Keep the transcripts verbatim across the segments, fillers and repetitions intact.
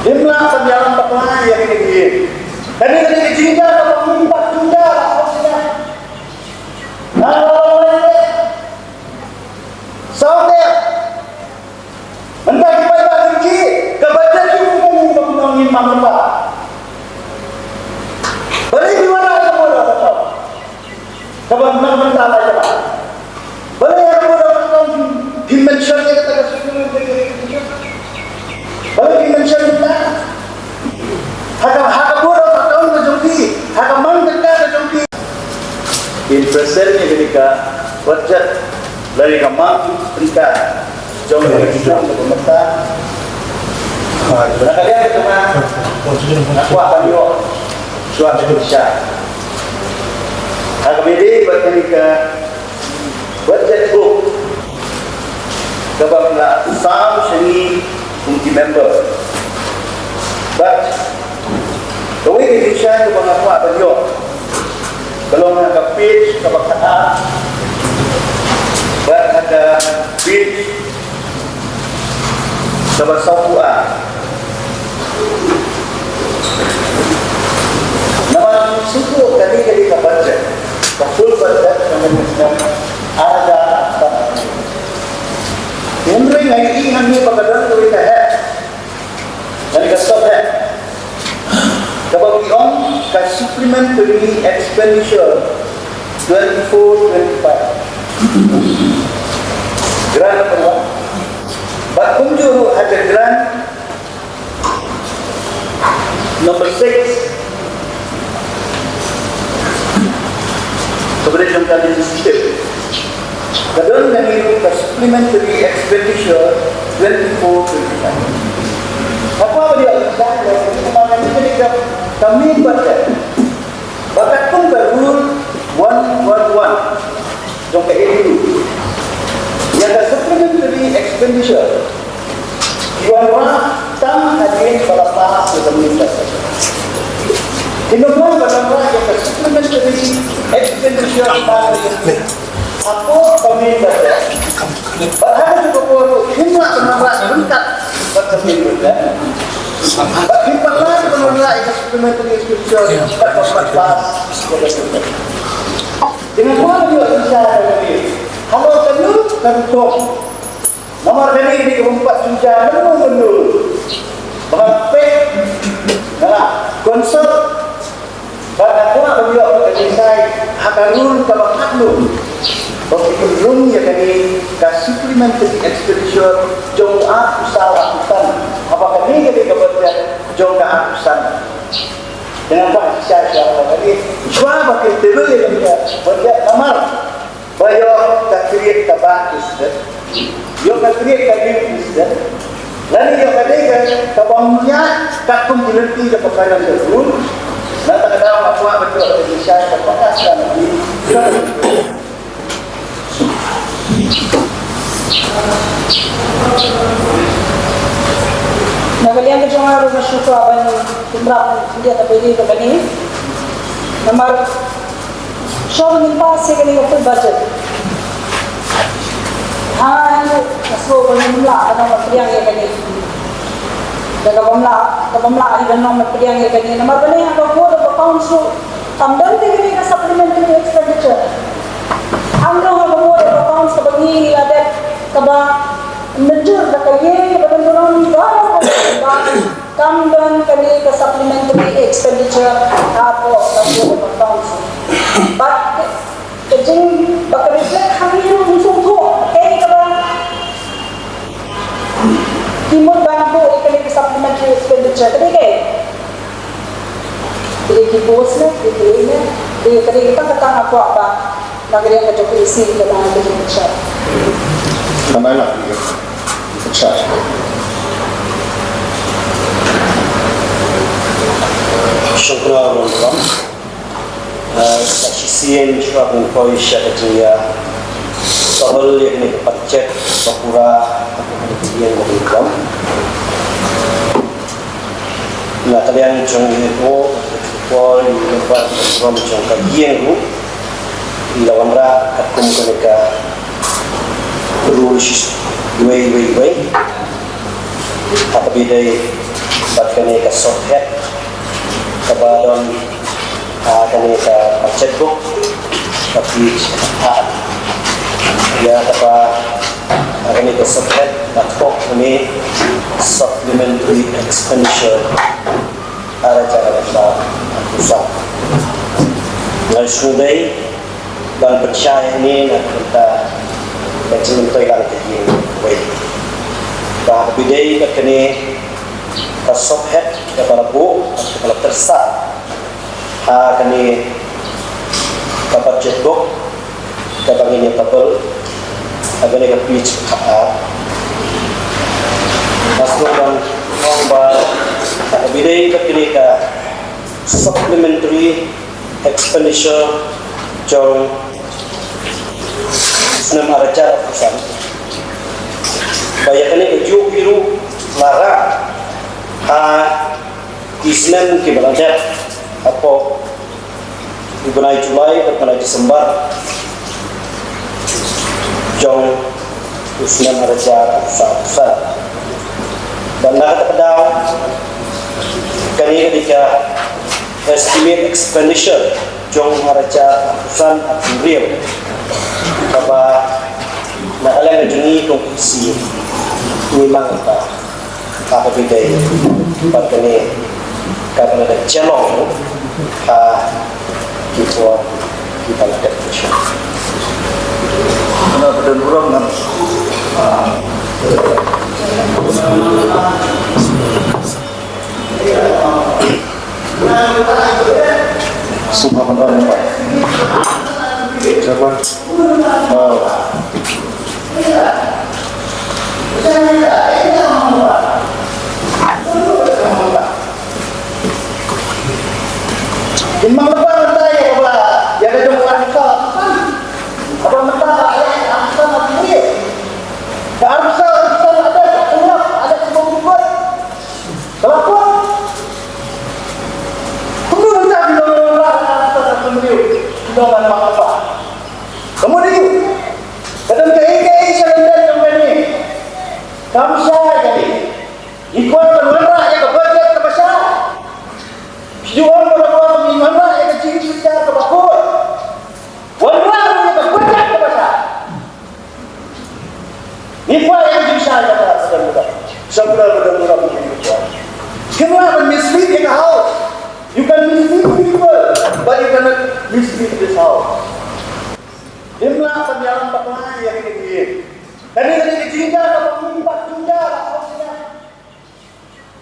Ngim lah ban ïalam bakla ïa kine ki. Kane ka dei ka jingjia kaba ngim pat jingjia. Nga la ong ïa phi. Saw te. Mynta ki paidbah jong ngi, ka budget jong ngi, ngim pat, ngim pat. Balei phi wanrah ïa ka budget? Kaba mynta mynta la ïa ka. Balei ha ka budget ka phi mention ïa kata ka sukul, balei phi mention mynta? Ha ka, ha ka budget ka phi, ha ka mang ka jong phi. In present ïa kane ka budget. Lane ka mang tyngka jong ka shnong ka bynta. Na ka liang ka jong nga, nga kwah ban ïoh shuwa ka pyrshah. Ha kaba ïadei bad kane ka budget book kaba la sam sha ngi kum ki member. Bad kawei ka jingshisha kaba nga kwah ban ïoh ka long ha ka page kaba khatar bad ha ka page kaba sawphew ar. Namar shuh kane ka dei ka budget, ka full budget ka dei ka ar hajar. Hynrei nga ïohi hangne ba ka don kawei ka heh. Kane ka sub heh kaba ki ong ka supplementary expenditure twenty-four twenty-five. Grant number one. Bad kumjuh ruh ha ka grant number six. Kaba dei jong ka legislative. Ka don kane ruh ka supplementary expenditure twenty-four twenty-five. Nga kwah ban ïoh, ka main budget. Ba katkum ka rule one one one jong ka A D U, ïa ka supplementary expenditure ki wanrah tang hadien ba la pass ïa ka main budget. Ki nongwan ba wanrah ïa ka supplementary expenditure tang hadien hapoh ka main budget. Bad ha kajuh ka por ruh kim lah ban wanrah ryngkat bad ka main budget. Bad kim pat lah ban wanrah ïa ka supplementary expenditure bad ka pat pass ïa ka main budget. Te nga kwah ban ïoh synshar ïa kane. Halor kano ka rukom. Namar kane ka dei kaba ym pat jynjar mynno mynno. Ba nga peit, nga la consult, bad nga kwah ban ïoh ka jingsai ha ka rule kaba khatduh. Ba ki pynrung ïa kane ka supplementary expenditure jong u ar u saw ar u san. Haba kane ka dei ka budget jong ka ar u san. Te nga kwah synshar ïa kane. Shuwa ba ki table ïa kane ka budget namar ba ïoh ka create kaba ki sdang. Ïoh ka create ka new president. Lane ïoh ka dei ka, kaba ym ïaid katkum ki lynti kaba ka long ka rule. Na kata ka daw nga kwah ban ïoh ka jingsai kaba ka sdang. Na ka liang ka jong nga ruh nga shu kwah ban kynrap ïa ka ba ïadei bad kane. Namar shuwa ba ngin pass ïa kane ka full budget, ha nga sngew ba ngim lah ban ym pdiang ïa kane. Da kaba ym lah, kaba ym lah hi ban ym pdiang ïa kane. Namar kane ha ka Code of Accounts ruh kam don te kane ka supplementary expenditure. Kam don ha ka Code of Accounts kaba ngi la dep kaba mynjur da ka ïing kaba don ka long ba kam don kane ka supplementary expenditure hapoh ka Code of Accounts. Bad ka jing ba ka reflect hangne ruh ym sngewthuh kaei kaba ki mut ban buh ïa kane ka supplementary expenditure. Ka dei kaei? Ka dei ki post ne, ka dei ki ne, ka dei kata kata nga kwah ba na ka liang ka jong ka E C ka dei ka jong ka shop. Ka dei la ka shop. Shukran, Ram. Ah, sa shisien shuwa ban poi sha ka jingïa, sa bal ïa kane ka budget ba pura, ba pura ka ïing ba pura. Na ka liang jong ngi ko, poi ïa ka budget ba pura jong ka ïing ruh. Ngi la wanrah katkum kane ka rule shi wei wei wei. Ha kaba ïadei Bad kane ka sophet kaba don, ah, kane ka budget book, ka page, ah, ïa kaba, ah, kane ka sophet, bad kane supplementary expenditure, ar hajar arphew san. Nga sngewdei ban pynshai hangne na ka bynta ka jingmyntoi lang ka ïing kawei. Ba ha kaba ïadei bad kane ka sophet kaba la buh, kaba la pynshai ha kane ka budget book kaba ngin ïa table ha kane ka page kaba ar. Nga sngewdei ban ong ba ha kaba ïadei bad kane ka supplementary expenditure jong u snem ar hajar arphew san. Ba ïa kane kajuh hi ruh la rah ha ki snem kiba la dep hapoh u bnai July bad bnai December jong u snem ar hajar arphew san. Bad na kata ka daw kane ka dei ka estimate expenditure jong u ar hajar arphew san arphew hynriew, kaba na ka liang ka jong ngi kum ka KHADC ngi mang ka, ka, ka bynta bad kane kaba la dep sha long ha ki por kiba la dep. Kane ka don burom ngan. Sngewbha ban ong ba, Chairman. Ah. Kin mang lypa mynta ïa kaba, ïa ka jong ka arphew saw arphew san. Kaba mynta ïa ka arphew saw arphew hynriew. Ka arphew saw arphew san la dep, ka la dep, ka la dep. Ka la poi. Kumno mynta ki nongwanrah ka arphew san arphew hynriew ki nongwan mang lypa? Ka mut aïu? Ka don kaei kaei sha lyndet jong kane? Kam shai kane. Ngi kwah ban wanrah ïa ka budget kaba shai. Phi ju ong ba la kwah ban wanrah ïa ka jingshai kaba khuid. Wanrah ïa ka budget kaba shai. Ngi kwah ïa ka jingshai kaba shai. Sha kynta ba don ba don ba don. Kynmaw ban mislead ïa ka House. You can mislead people, but you cannot mislead this House. Ym lah ban ïalam bakla ïa kane ka ïing. Kane ka dei ka jingjia kaba ngim pat jingjia la House ïa.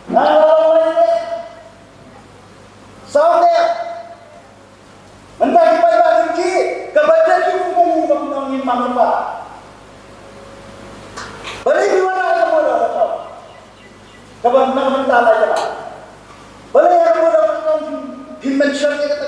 Nga la ong ïa. Saw te. Mynta ki paidbah ki, ka budget ki kum kum kum kum ngim mang lypa. Balei ki wanrah ka budget ka. Kaba mynta mynta la ïa. Balei ka budget ka, ki mention ïa.